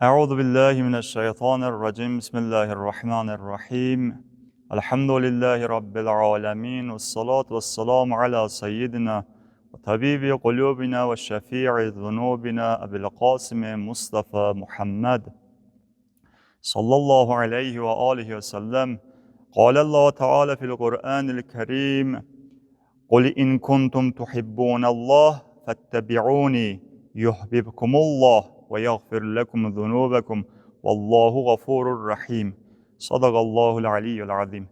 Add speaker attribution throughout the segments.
Speaker 1: Euzu billahi mineşşeytanirracim. Bismillahirrahmanirrahim. Elhamdülillahi rabbil alamin ve salatu vesselamu ala seyyidina ve tabibi kulubina ve şefii zunubina Ebil Kasım Mustafa Muhammed sallallahu aleyhi ve alihi ve sellem. قال الله تعالى في القرآن الكريم: قل إن كنتم تحبون الله فاتبعوني يحببكم الله ويغفر لكم ذنوبكم والله غفور رحيم. Sadaqallahul aliyyul azim.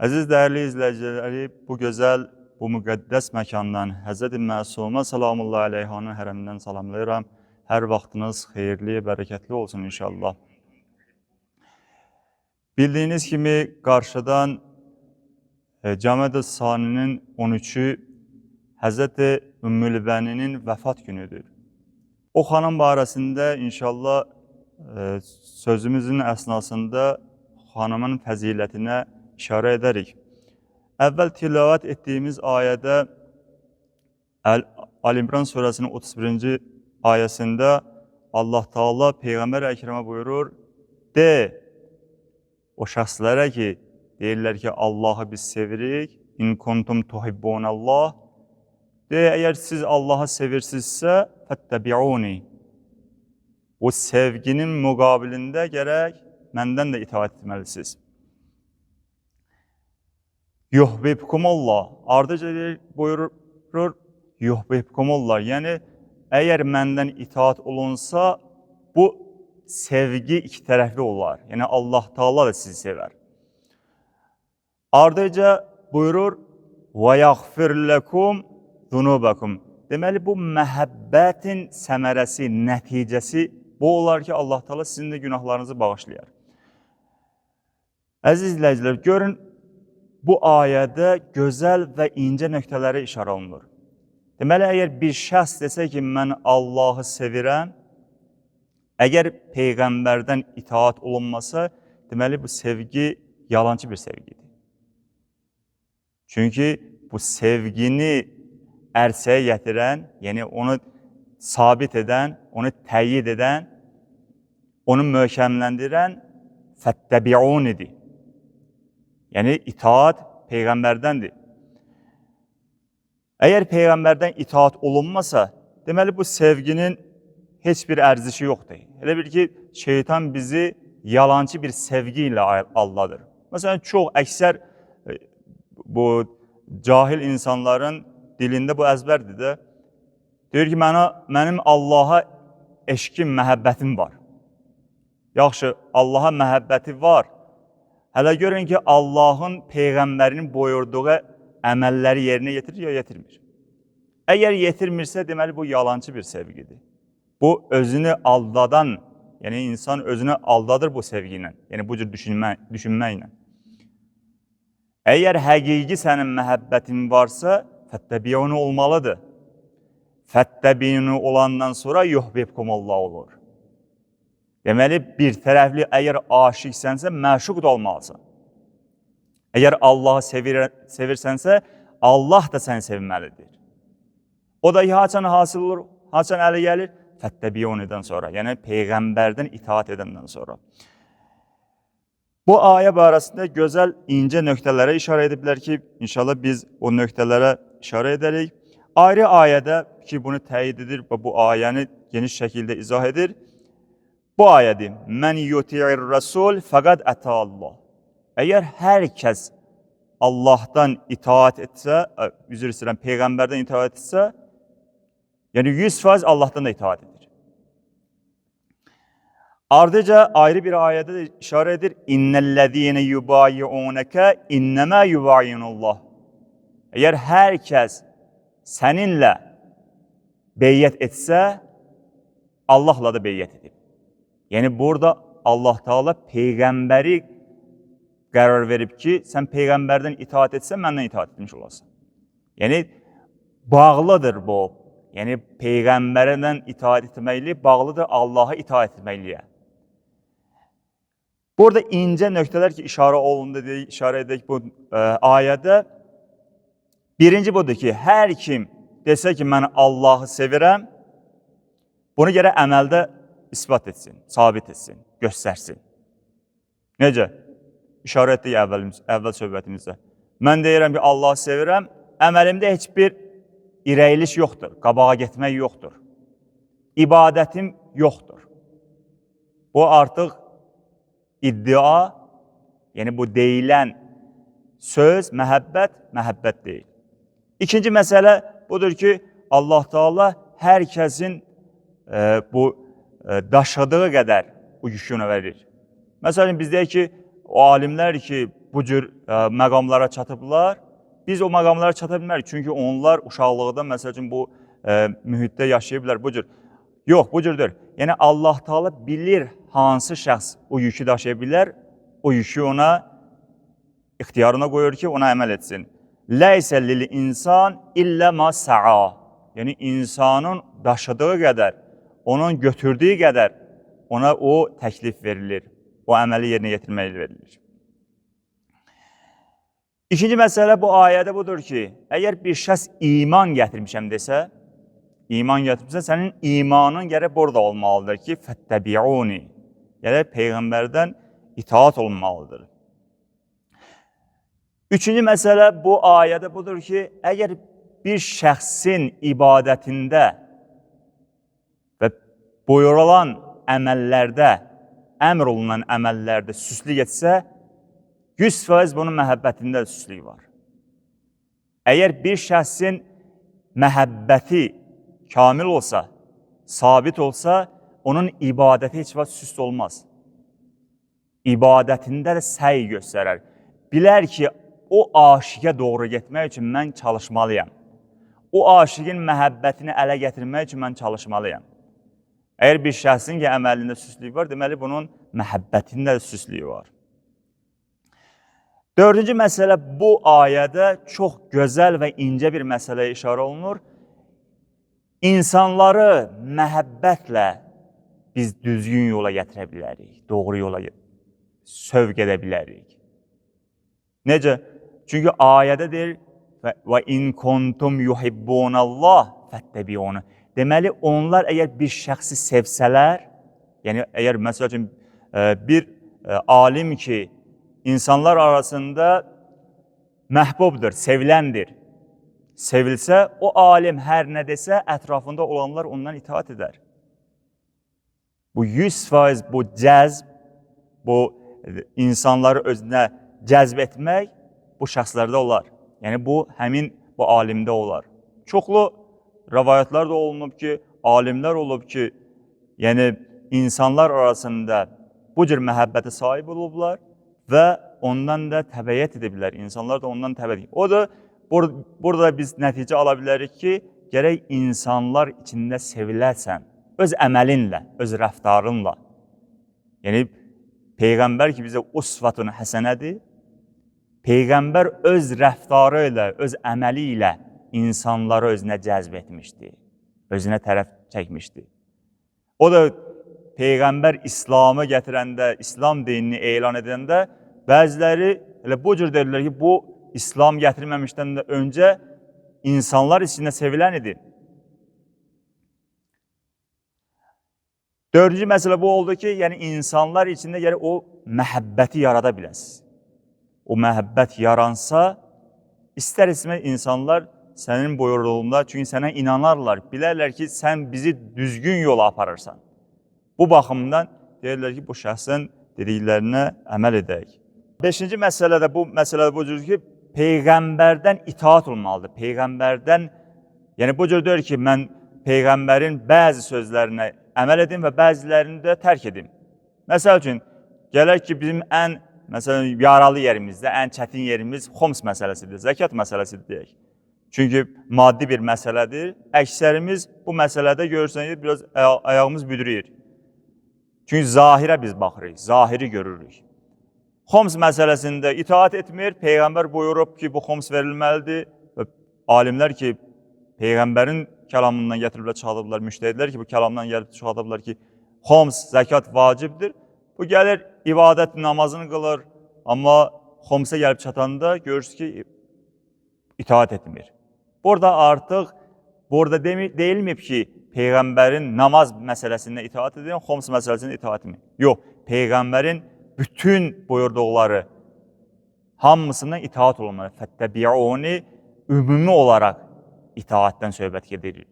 Speaker 1: Əziz dəyərli izləyiciləri, bu gözəl, bu müqəddəs məkandan Həzrəti Məsumə salamullah əleyhanın hərəmindən salamlayıram. Hər vaxtınız xeyirli, bərəkətli olsun inşallah. Bildiyiniz kimi qarşıdan Cəməd-i Saninin 13-ü Həzrəti Ümmülbəninin vəfat günüdür. O xanım barəsində inşallah sözümüzün əsnasında xanımın fəzilətinə işarə edərik. Əvvəl tilavət etdiyimiz ayədə Əl-İmran surəsinin 31-ci ayəsində Allah Taala Peyğəmbər Əkrəmə buyurur: "De o şəxslərə ki, deyirlər ki, Allahı biz sevirik, in kuntum tuhibbunallah, de, əgər siz Allahı sevirsinizsə, fəttəbi'uni. Bu sevginin müqabilində gərək məndən də itaat etməlisiniz. Yuhbibkumullah. Ardıca deyir, buyurur, yuhbibkumullah. Yəni, əgər məndən itaat olunsa, bu sevgi iki tərəfli olar. Yəni, Allah Taala da sizi sevər. Ardıca buyurur, və yaghfir lekum zunubakum. Deməli, bu məhəbbətin səmərəsi, nəticəsi bu olar ki, Allah Taala sizin də günahlarınızı bağışlayar. Əziz izləyicilər, görün, bu ayədə gözəl və incə nöqtələrə işarə olunur. Deməli, əgər bir şəxs desə ki, mən Allahı sevirəm, əgər Peyğəmbərdən itaat olunmasa, deməli, bu sevgi yalancı bir sevgidir. Çünki bu sevgini ərsəyə gətirən, yəni onu sabit edən, onu təyid edən, onu möhkəmləndirən fəttəbi'unidir. Yəni itaat Peyğəmbərdəndir. Əgər Peyğəmbərdən itaat olunmasa, deməli bu sevginin heç bir ərzişi yoxdur. Elə bil ki, şeytan bizi yalancı bir sevgi ilə aldadır. Məsələn, çox əksər bu cahil insanların dilində bu əzbərdir də. Deyir ki, mənim Allaha eşqim, məhəbbətim var. Yaxşı, Allaha məhəbbəti var. Hələ görün ki, Allahın Peyğəmbərinin buyurduğu əməlləri yerinə yetirir ya yetirmir. Əgər yetirmirsə, deməli bu yalancı bir sevgidir. Bu özünü aldadan, yəni insan özünü aldadır bu sevgi ilə, yəni bu cür düşünməklə. Əgər həqiqi sənin məhəbbətin varsa, fəttəbiyunu olmalıdır. Fəttəbiyunu olandan sonra yuhbibkumullah olur. Deməli, bir tərəfli əgər aşiqsənsə, məşuq da olmalısan. Əgər Allahı sevirsənsə, Allah da səni sevməlidir. O da haçan hasil olur, haçan ələ gəlir? Fəttəbiyunidən sonra, yəni Peyğəmbərdən itaat edəndən sonra. Bu ayə barəsində gözəl incə nöqtələrə işarə ediblər ki, inşallah biz o nöqtələrə işarə edərik. Ayrı ayədə ki, bunu təyid edir və bu ayəni geniş şəkildə izah edir. Bu ayədir. Mən yuti'ir rasul fəqad ata Allah. Əgər hər kəs Allahdan itaat etsə, üzr istəyirəm, Peyğəmbərdən itaat etsə, yəni 100% Allahdan da itaat edir. Ardıca ayrı bir ayədə də işarə edir. İnnellezîne yubayi'ûneke innemâ yubayi'unullah. Əgər hər kəs səninlə beyyət etsə, Allahla da beyyət edib. Yəni burada Allah Taala Peyğəmbəri qərar verib ki, sən Peyğəmbərdən itaat etsən, məndən itaat etmiş olasan. Yəni bağlıdır bu. Yəni Peyğəmbərdən itaat etməkli bağlıdır Allaha itaat etməkliyə. Burada incə nöqtələr ki, işarə olundu deyə işarə edək bu ayədə. Birinci budur ki, hər kim desə ki, mən Allahı sevirəm, bunu gərək əməldə isbat etsin, sabit etsin, göstərsin. Necə? İşarə etdik əvvəl söhbətimizdə. Mən deyirəm ki, Allahı sevirəm, əməlimdə heç bir irəliliş yoxdur, qabağa getmək yoxdur. İbadətim yoxdur. Bu artıq iddia, yəni bu deyilən söz, məhəbbət, məhəbbət deyil. İkinci məsələ budur ki, Allah Teala hər kəsin bu daşıdığı qədər o yükü ona verir. Məsələn, biz deyək ki, o alimlər ki, bu cür məqamlara çatıblar, biz o məqamlara çata bilmərik. Çünki onlar uşaqlıqdan, məsəl üçün, bu mühitdə yaşayıblar bu cür. Yox, bu cür deyil. Yəni, Allah Teala bilir hansı şəxs o yükü daşıya bilər, o yükü ona ixtiyarına qoyur ki, ona əməl etsin. Ləysə lil insan illə ma sa'a. Yəni, insanın daşıdığı qədər, onun götürdüyü qədər ona o təklif verilir, o əməli yerinə yetirməyi verilir. İkinci məsələ bu ayədə budur ki, əgər bir şəxs iman gətirmişəm desə, iman gətirmişsə, sənin imanın gərək burada olmalıdır ki, fəttəbi'uni, gərək Peyğəmbərdən itaat olunmalıdır. Üçüncü məsələ bu ayədə budur ki, əgər bir şəxsin ibadətində və buyurulan əməllərdə, əmr olunan əməllərdə süslük etsə, 100% bunun məhəbbətində də süslük var. Əgər bir şəxsin məhəbbəti kamil olsa, sabit olsa, onun ibadəti heç vaxt süst olmaz. İbadətində də səy göstərər. Bilər ki, o aşiqə doğru getmək üçün mən çalışmalıyam. O aşiqin məhəbbətini ələ gətirmək üçün mən çalışmalıyam. Əgər bir şəxsin ki, əməlində süslük var, deməli bunun məhəbbətində də süslüyü var. Dördüncü məsələ bu ayədə çox gözəl və incə bir məsələyə işarə olunur. İnsanları məhəbbətlə biz düzgün yola gətirə bilərik, doğru yola sövq edə bilərik. Necə? Çünki ayədə deyir və in kuntum yuhibbunallah fəttəbi'unu. Deməli onlar əgər bir şəxsi sevsələr, yəni əgər məsəl üçün bir alim ki, insanlar arasında məhbubdur, seviləndir. Sevilsə, o alim hər nə desə, ətrafında olanlar ondan itaat edər. Bu 100% bu cəzb, bu insanları özünə cəzb etmək bu şəxslərdə olar. Yəni bu həmin bu alimdə olar. Çoxlu rəvayətlər də olunub ki, alimlər olub ki, yəni insanlar arasında bu cür məhəbbətə sahib olublar və ondan da təbəiyyət ediblər. İnsanlar da ondan təbəiyyət. O da burada biz nəticə ala bilərik ki, gərək insanlar içində sevilərsən, öz əməlinlə, öz rəftarınla. Yəni Peyğəmbər ki bizə usvatun həsənədir. Peyğəmbər öz rəftarı ilə, öz əməli ilə insanları özünə cəzb etmişdi, özünə tərəf çəkmişdi. O da Peyğəmbər İslamı gətirəndə, İslam dinini elan edəndə bəziləri elə bu cür dedilər ki, bu İslam gətirməmişdən də öncə insanlar içində sevilən idi. Dördüncü məsələ bu oldu ki, yəni insanlar içində gərək o məhəbbəti yarada biləsiniz. O məhəbbət yaransa, istər-istəməz insanlar sənin buyurduğunda, çünki sənə inanarlar, bilərlər ki, sən bizi düzgün yola aparırsan. Bu baxımdan deyirlər ki, bu şəxsin dediklərinə əməl edək. Beşinci məsələ də bu məsələ bu cür ki, Peyğəmbərdən itaat olmalıdır. Peyğəmbərdən, yəni bu cür deyir ki, mən Peyğəmbərin bəzi sözlərinə əməl edim və bəzilərini də tərk edim. Məsəl üçün, gələk ki, bizim ən məsələn, yaralı yerimizdə, ən çətin yerimiz xoms məsələsidir, zəkat məsələsidir deyək. Çünki maddi bir məsələdir. Əksərimiz bu məsələdə görürsən ki, biraz ayağımız büdrüyür. Çünki zahirə biz baxırıq, zahiri görürük. Xoms məsələsində itaat etmir, Peyğəmbər buyurub ki, bu xoms verilməlidir və alimlər ki, Peyğəmbərin kəlamından gətiriblər, çıxardıblar, müştəhidlər ki, bu kəlamdan gəlib çıxardıblar ki, xoms, zəkat vacibdir. Bu gəlir, ibadət namazını qılır, amma xomsa gəlib çatanda görürsünüz ki, itaat etmir. Burada artıq Burada deyilməyib ki, Peyğəmbərin namaz məsələsində itaat edin, xoms məsələsində itaat etməyin. Yox, Peyğəmbərin bütün buyurduqları hamısından itaat olunmalı. Fəttəbi'uni ümumi olaraq itaatdan söhbət gedir.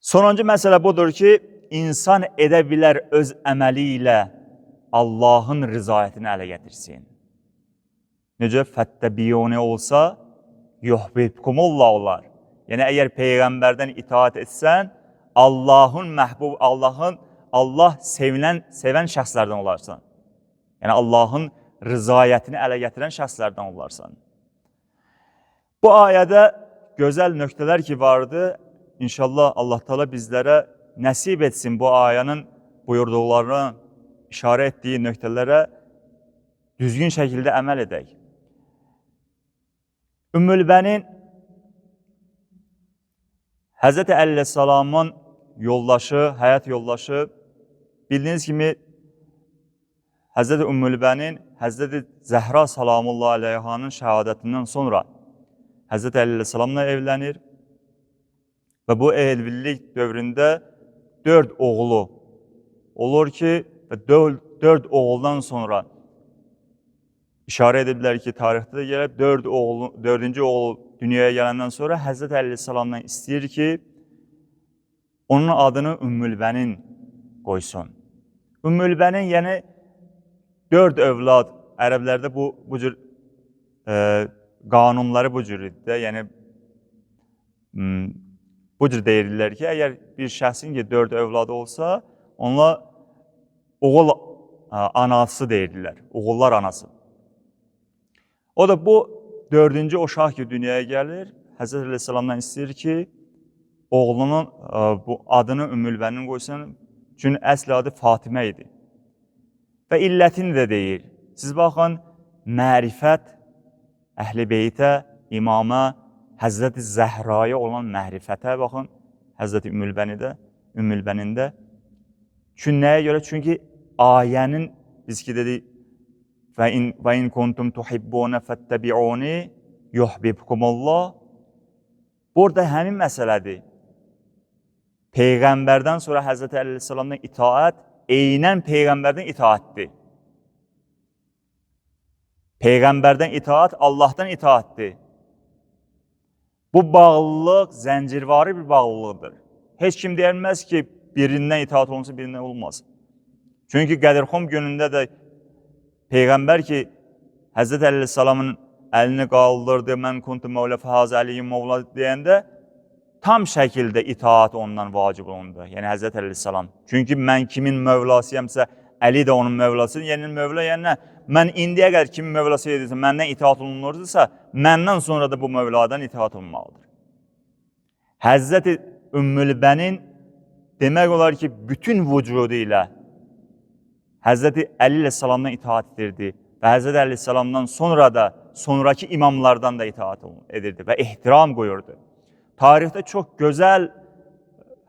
Speaker 1: Sonuncu məsələ budur ki, insan edə bilər öz əməli ilə Allahın rizayətini ələ gətirsin. Necə fəttəbiyuni olsa, yuhbibkumullah olar. Yəni, əgər Peyğəmbərdən itaat etsən, Allahın məhbub, Allah sevən şəxslərdən olarsan. Yəni, Allahın rizayətini ələ gətirən şəxslərdən olarsan. Bu ayədə gözəl nöqtələr ki vardı. İnşallah Allah Teala bizlərə nəsib etsin bu ayənin buyurduqlarına, işarə etdiyi nöqtələrə düzgün şəkildə əməl edək. Ümmülbənin Həzrəti Əli əleyhissalamın yoldaşı, həyat yoldaşı, bildiyiniz kimi Həzrəti Ümmülbənin Həzrəti Zəhra salamullah əleyhanın şəhadətindən sonra Həzrəti Əli əleyhissalamla evlənir və bu evlilik dövründə 4 oğlu olur ki, və 4 oğuldan sonra işarə ediblər ki, tarixdə də gəlib, 4-cü oğlu dünyaya gələndən sonra Həzrəti Əli əleyhissalamdan istəyir ki, onun adını Ümmülbənin qoysun. Ümmülbənin, yəni 4 övlad, ərəblərdə bu cür qanunları bu cür idi də, yəni bu cür deyirdilər ki, əgər bir şəxsin ki 4 övladı olsa, onunla oğul anası deyirdilər, oğullar anası. O da bu 4-cü uşaq ki dünyaya gəlir, Həzrəti Əleyhissalamdan istəyir ki, oğlunun bu adını Ümmülbənin qoysun, çünki əsl adı Fatimə idi. Və illətini də deyir. Siz baxın, mərifət Əhl-i Beytə, imama, Həzrəti Zəhraya olan mərifətə baxın, Həzrəti Ümmülbənində. Çünki nəyə görə? Çünki ayənin, biz ki dedik, və in kuntum tuhibbuna fəttəbi'uni yuhbibkumullah. Burada həmin məsələdir. Peyğəmbərdən sonra Həzrəti Əli əleyhissalamdan itaat, eynən Peyğəmbərdən itaatdir. Peyğəmbərdən itaat, Allahdan itaatdir. Bu bağlılıq zəncirvari bir bağlılıqdır. Heç kim deyilməz ki, birindən itaat olunsa, birindən olmaz. Çünki Qədirxum günündə də Peyğəmbər ki, Həzrəti Əli əleyhissalamın əlini qaldırdı, mən kuntu mövlə fəhaz əliyyim mövla deyəndə tam şəkildə itaat ondan vacib olundu. Yəni Həzrəti Əli əleyhissalam. Çünki mən kimin mövlasıyamsa, Əli də onun mövlasıdır. Yəni mövla, yəni nə? Mən indiyə qədər kimin mövlası idisə, məndən itaat olunurdusa, məndən sonra da bu mövladan itaat olunmalıdır. Həzrəti Ümmülbənin demək olar ki, bütün vücudu ilə Həzrəti Əli əleyhissalamdan itaat edirdi və Həzrəti Əli əleyhissalamdan sonra da sonraki imamlardan da itaat edirdi və ehtiram qoyurdu. Tarixdə çox gözəl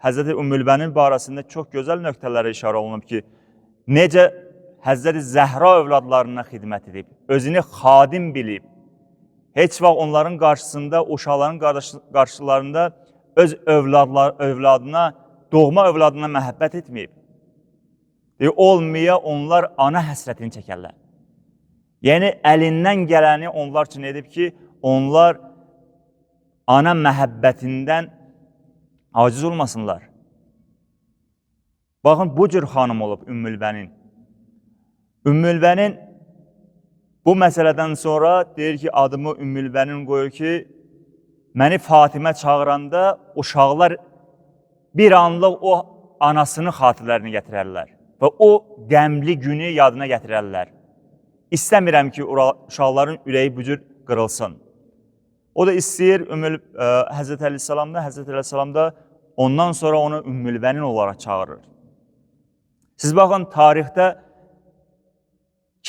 Speaker 1: Həzrəti Ümmülbənin barəsində çox gözəl nöqtələrə işarə olunub ki, necə Həzrəti Zəhra övladlarına xidmət edib, özünü xadim bilib, heç vaxt onların qarşısında, uşaqların qarşılarında öz övladına, doğma övladına məhəbbət etməyib. Deyir, olmaya onlar ana həsrətini çəkərlər. Yəni, əlindən gələni onlar üçün edib ki, onlar ana məhəbbətindən aciz olmasınlar. Baxın, bu cür xanım olub Ümmülbənin. Ümmülbənin bu məsələdən sonra deyir ki, adımı Ümmülbənin qoyur ki, məni Fatimə çağıranda uşaqlar bir anlıq o anasının xatirələrini gətirərlər və o qəmli günü yadına gətirərlər. İstəmirəm ki, uşaqların ürəyi bu cür qırılsın. O da istəyir Həzrəti Əleyhissalamda, Həzrəti Əleyhissalam da ondan sonra onu Ümmülbənin olaraq çağırır. Siz baxın, tarixdə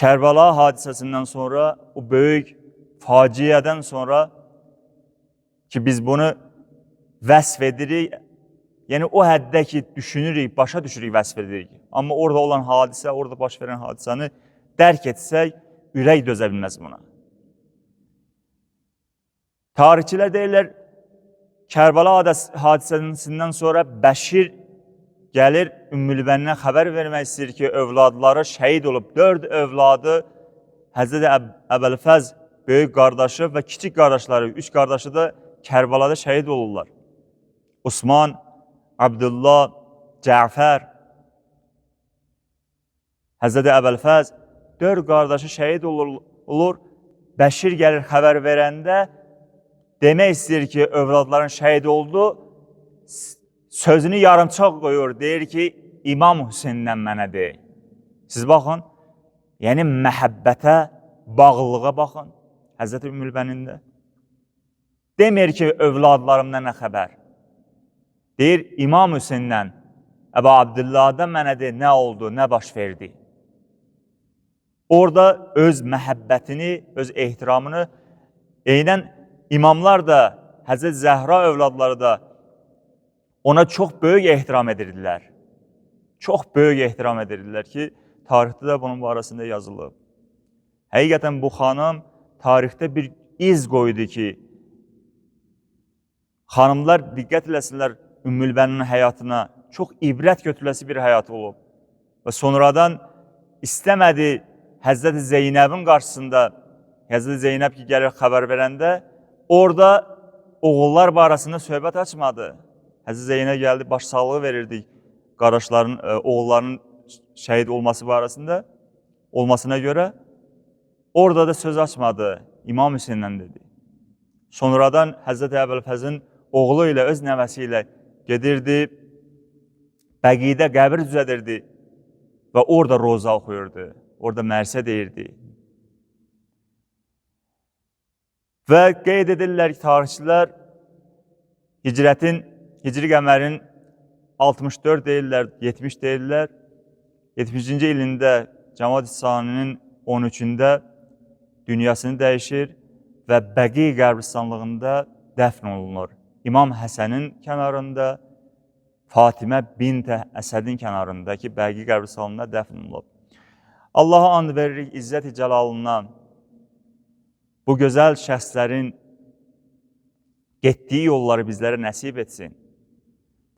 Speaker 1: Kərbəla hadisəsindən sonra, o böyük faciədən sonra ki, biz bunu vəsf edirik, yəni o həddə ki, düşünürük, başa düşürük, vəsf edirik. Amma orada olan hadisə, orada baş verən hadisəni dərk etsək, ürək dözə bilməz buna. Tarixçilər deyirlər, Kərbəla hadisəsindən sonra Bəşir gəlir, Ümmülbəninə xəbər vermək istəyir ki, övladları şəhid olub. 4 övladı Həzrəti Əbəlfəz böyük qardaşı və kiçik qardaşları, 3 qardaşı da Kərbəlada şəhid olurlar. Osman, Abdullah, Cəfər, Həzrəti Əbəlfəz 4 qardaşı şəhid olur. Bəşir gəlir xəbər verəndə demək istəyir ki, övladların şəhid oldu, sözünü yarımçıq qoyur, deyir ki, İmam Hüseyndən mənə de. Siz baxın, yəni məhəbbətə, bağlılığa baxın Həzrəti Ümmülbənində. Demir ki, övladlarımdan nə xəbər. Deyir, İmam Hüseyndən, Əba Abdullahdan mənə de, nə oldu, nə baş verdi. Orada öz məhəbbətini, öz ehtiramını, eynən imamlar da, Həzrət Zəhra övladları da ona çox böyük ehtiram edirdilər. Çox böyük ehtiram edirdilər ki, tarixdə də bunun barəsində yazılıb. Həqiqətən bu xanım tarixdə bir iz qoydu ki, xanımlar diqqət eləsinlər Ümmülbəninin həyatına, çox ibrət götürüləsi bir həyat olub. Və sonradan istəmədi Həzrəti Zeynəbin qarşısında, Həzrəti Zeynəb ki, gəlir xəbər verəndə, orada oğullar barəsində söhbət açmadı. Həzrəti Zeynəb gəldi, başsağlığı verirdik qardaşların, oğullarının şəhid olması barəsində, olmasına görə. Orada da söz açmadı, İmam Hüseyndən dedi. Sonradan Həzrəti Əbülfəzin oğlu ilə, öz nəvəsi ilə gedirdi, Bəqidə qəbir düzədirdi və orada roza oxuyurdu, orada mərsə deyirdi. Və qeyd edirlər ki, tarixçilər hicrətin, hicri qəmərin 64 deyirlər, 70 deyirlər. 70-ci ilində Cəmaət Saninin 13-ündə dünyasını dəyişir və Bəqi qəbristanlığında dəfn olunur. İmam Həsənin kənarında, Fatimə bint Əsədin kənarındakı Bəqi qəbristanlığında dəfn olunub. Allaha and veririk İzzət-i Cəlalına bu gözəl şəxslərin getdiyi yolları bizlərə nəsib etsin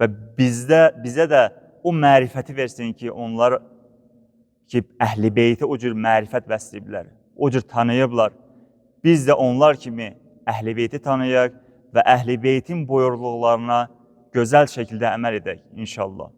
Speaker 1: və bizə də o mərifəti versin ki, onlar ki, Əhl-i Beytə o cür mərifət bəsləyiblər, o cür tanıyıblar. Biz də onlar kimi Əhl-i Beyti tanıyaq və Əhl-i Beytin buyurduqlarına gözəl şəkildə əməl edək inşallah.